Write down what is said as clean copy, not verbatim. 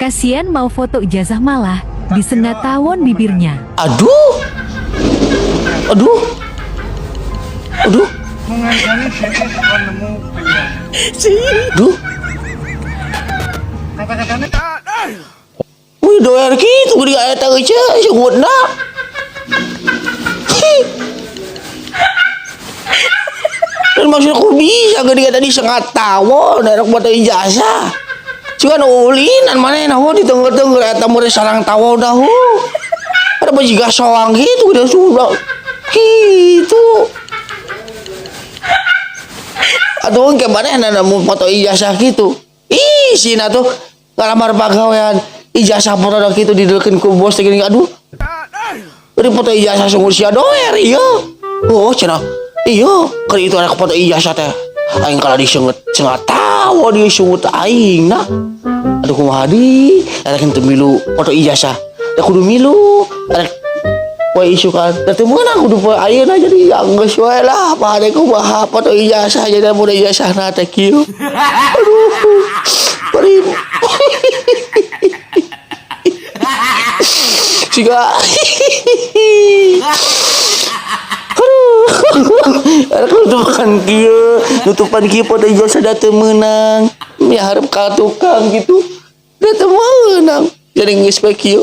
Kasian mau foto ijazah malah disengat tawon bibirnya. Aduh. Aduh. Aduh. Aduh. Wih, doer kitu geuning eta euy sungutna. Dan maksud aku bisa geuning tadi sengat tawon erek foto ijazah. Cuman ulinan manehna ho ditengger-tengger eta meureun sarang tawon dah ho. Ada bajiga soang gitu udah sudah gitu. Aduh engke manehna mun foto ijazah gitu. Ih, sina tuh ngalamar pagawean ijazah foto gitu didelkeun ku bos teh geuning aduh. Beri foto ijazah sungguh sia doer ieu. Oh cenah. Iya, keur itu ada foto ijazah teh. Aing kalah disenget cengat tawa dia sungut aing nah. Aduh kumaha deui, arek henteu milu foto ijazah. Da kudu milu, arek poe isukan. Da teu meunang kudu poe ayeuna jadi ya geus we lah, pahade kumaha foto ijazah jadi mun ijazahna teh kieu. Aduh. Bari siga aduh, nutupan kieu, nutupan kieu foto ijazah da teu meunang. Miharep ka tukang gitu. Da teu meunang. Jadi geus we kieu.